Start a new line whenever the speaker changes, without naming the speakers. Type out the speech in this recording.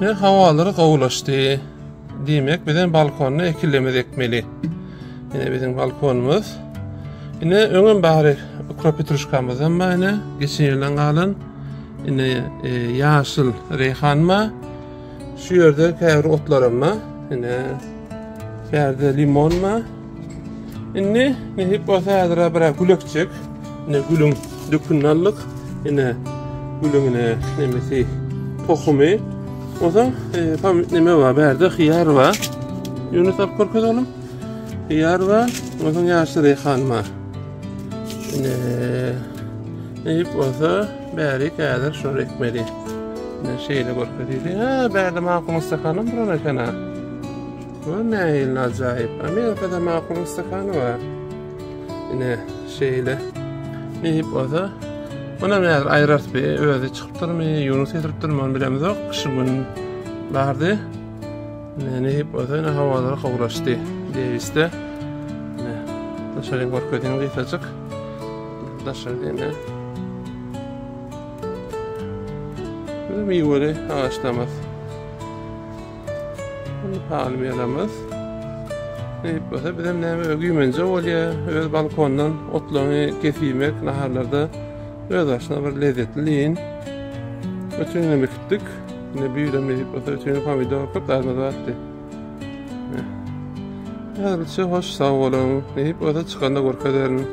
Ne hawalar gowulaşdy. Diýmek, bizem balkonda ekinlerimizi ekmeli. Ine biziň balkonymyz. Ine öňem bary ukrop petruşkamyzam bar ine geçen ýyldan galan. Ine e, ýaşyl reýhan bar. Şu ýerde käbir otlaram bar. Ine bärde limon bar. Indi nesip bolsa häzir bir gül ekjek. Ine gülüň dökünini aldyk. Ine gülüň ine nemesi tohumy. Onsoň e, neme bar bärde hyýar bar. Ýunus alyp görkez oğlum. Hyýar bar. Onsoň ýaşyl reýhan bar. Ine nesip bolsa bärik häzir şuny ekmeli. Ine şeýle görkezildi. Ha, bärde makulyň stakanam duran eken ha. Bu nähili ajaýyp. Amerikada makulyň stakany bar. Ine şeýle. Nesip bolsa, munam häzir aýrarys bir özi çykypdyrmy, Ýunus getiripdirmi ony bilemizok. Şu gün bardy. Ine nesip bolsa ine hawalar gowulaşdy Dewisde. Ine daşaryny görkezeyim gysajyk. Daşary ine. Bu miweli agaçlarymyz. Bunu palmiýalarymyz. Neýip bolsa bizem näme güýmenje bolýar. Öz balkondan otlaryňy kesip naharlarda öz başyna bir lezzetli diýin. Ötüňe ekipdik. Ine büýrem neýip bolsa ötüňe pomidor köp zadymyz bardy. Häzirlikçe hoş sag boluň. Neýip bolsa çykanda görkezerin.